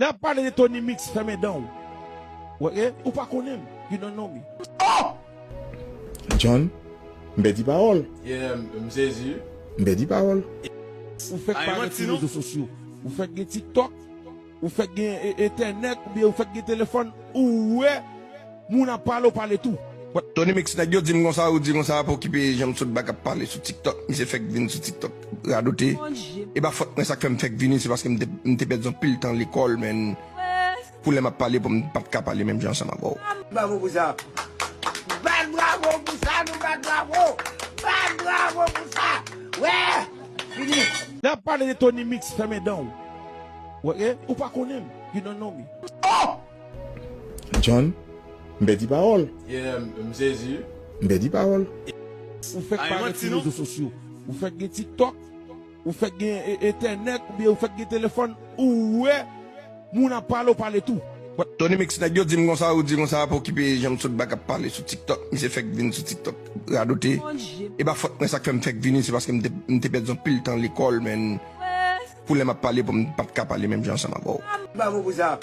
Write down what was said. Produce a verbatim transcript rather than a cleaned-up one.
Lè ap pale de Tony Mix, fèmen dan w. Ou, eh, ou pa konnen m. You don't know me. John, m pèdi pawòl. Yeah, m m sezi. M pèdi pawòl. Ou fèk parèt sou rezo sosyo. Ou fèk gen TikTok. Ou fèk gen e- entènèt oubyen ou fèk gen telefòn. Ou wè moun ap pale, ou pale tou. Tony Mix, nèg yo di m konsa, ou di konsa, pa okipe Jean Soutbag ap pale sou TikTok. Misye fèk vin sou TikTok radote. E pa fòt mwen sa k fè m fèk vini, se paske m te, m te pèdi yon pil tan lekòl, men pou lè m ap pale, pou m pa t ka pale menm jan ansanm avè w. Bravo pou sa. Bat bravo pou sa, nou bat bravo. Bat bravo pou sa. Wè. Fini. Lè ap pale de Tony Mix, fèmen dan w. Ou, eh, ou pa konnen m. You don't know me. John, m pèdi pawòl. Yeah, m m sezi. M pèdi pawòl. Ou fèk parèt sou rezo sosyo. Ou fèk gen TikTok. Ou fèk gen e- entènèt oubyen ou fèk gen telefòn. Ou wè moun ap pale, ou pale tou. Tony Mix, nèg yo di m konsa, ou di konsa, pa okipe Jean Soutbag ap pale sou TikTok. Misye fèk vin sou TikTok radote. E pa fòt mwen sa k fè m fèk vini, se paske m te, m te pèdi yon pil tan lekòl, men pou lè m ap pale, pou m pa t ka pale menm jan ansanm avè w. Bravo pou sa.